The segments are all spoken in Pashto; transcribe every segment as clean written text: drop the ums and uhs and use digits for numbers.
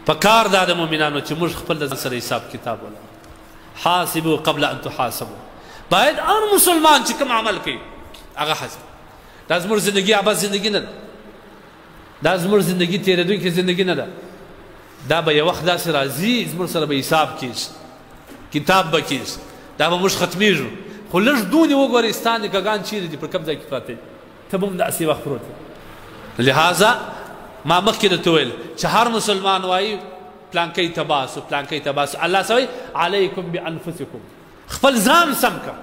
په کار دا د مؤمنانو چې موږ خپل د ځان سره حساب کتاب ولرو. حاسبو قبل ان تحاسبو. باید هر مسلمان چې کوم عمل کوي هغه حساب. دا زموږ زندګي عبث زندګي نه ده، دا زموږ زندګي تېرېدونکې زندګي نه ده. دا به یو وخت داسې راځي زموږ سره به حساب کېږي، کتاب به کېږي، دا به موږ ختمېږو. خو لږ دونې وګورئ ستا نیکهګان چېرې دي، پر کوم ځای کې پراته دي، ته به هم داسې وخت پروت یې. لهذا ما مخکې درته وویل چې هر مسلمان وایي پلانکی تباه سو، پلانکی تباه سو. الله څه وایي؟ علیکم بانفسکم، خپل ځان سم کړه.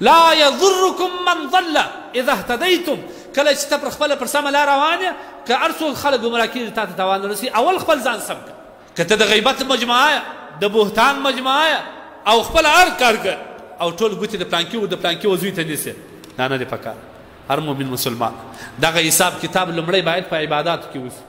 لا یضرکم من ضل اذا اهتدیتم. کله چې ته پر خپله پر سمه لار روان یې، که هر څوک خلک ګمراه کېږي تا ته تاوان نه رسي. اول خپل ځان سم کړه. که ته د غیبت مجموعه یې، د بهتان مجموعه یې، او خپل هر کار کوې او ټول ګوتې د پلانکي و د پلانکي و زوی ته نیسې، دا نه دی پکار. هر مؤمن مسلمان دغه حساب کتاب لومړی باید په عباداتو کې وسي.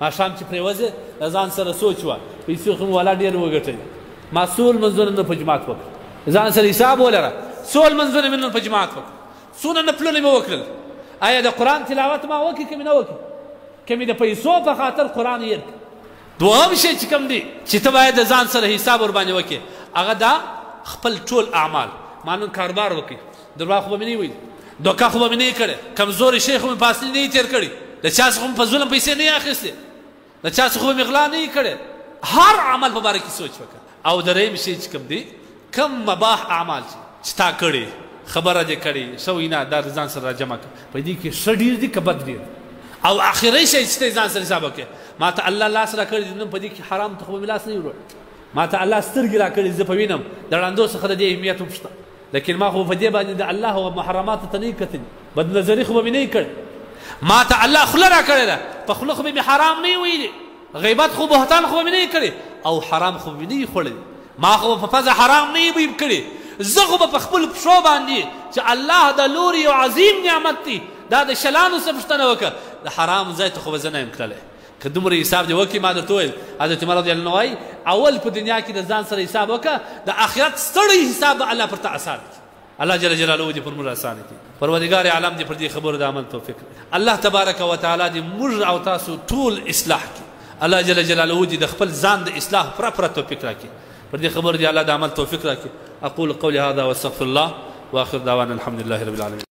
ماښام چې پرېوځې له ځان سره سوچ وه، پیسې خو مې والا ډېر وګټلې، ما څو لمونځونه نن په جومات وکړل. ځان سره حساب ولره، څو لمونځونه مې نن په جومات وکړل، څونه نفلونه مې وکړل، آیا د قرآن تلاوت ما وکړي که مې نه وکړي، که مې د پیسو په خاطر قرآن هېر کړ. دوهم شی چې کوم دی چې ته باید د ځان سره حساب ورباندې وکړې، هغه دا خپل ټول اعمال. ما نن کاروبار وکړي، درواغ خو به مې نه ویلي، دوکه خو به مې نه کړې، کمزوري شی خو مې په اصلي نه تېر کړي، له چا څخه مې په ظلم پیسې نه اخیستې، له چا څخه مې غلا نه کړې. هر عمل په باره کې سوچ وکړه. او درېیم شی چې کوم دی، کوم مباح اعمال چې تا کړي، خبره دې کړې، ښه وینا، دا د ځان سره راجمع کړه، په دې کې ښه ډېر دي که بد ډېر دي. او اخري شی چې ته ځان سره حساب وکړې، ما ته الله لاس راکړی دی، نن په دې کې حرام ته خو به مې لاس نه وي وړی، ما ته الله سترګې راکړي زه په وینم، د ړندو څخه د دې اهمیت هم شته، لیکن ما خو په دې باندې د الله او محرماتو ته نه کتلي، بدنظري خو به مې نه کړې. ما ته الله خوله راکړې ده، په خوله خو به مې حرام نه ویلي، غیبت خو بهتان خو به مې نه کړی، او حرام خو به مې نه خوړلي، ما خو به په پزه حرام نه بوی کړي. زه خو به په خپل پښو باندې چې الله د لوري یو عظیم نعمت دی، دا د شلانو څه پوښتنه وکړه، د حرام ځای ته خو به زه نه یم تللی. که دومره حساب دې وکړي، ما درته وویل حضرت عمر رضی الله عنه وایي اول په دنیا کې د ځان سره حساب وکړه، د آخرت ستړی حساب به الله پر تا اسان کړي. الله جل جلاله دې پر موږ اسانه کړي. پروردګار عالم دې پر دې خبرو د عمل توفیق کړي. الله تبارک وتعالی دې موږ او تاسو ټول اصلاح کړي. الله جل جلاله دې د خپل ځان د اصلاح پوره پوره توفیق راکړي. پر دې خبرو دې الله د عمل توفیق راکړي. اقول قولي هذا واستغفر الله واخر دعوانا الحمد لله رب العالمين.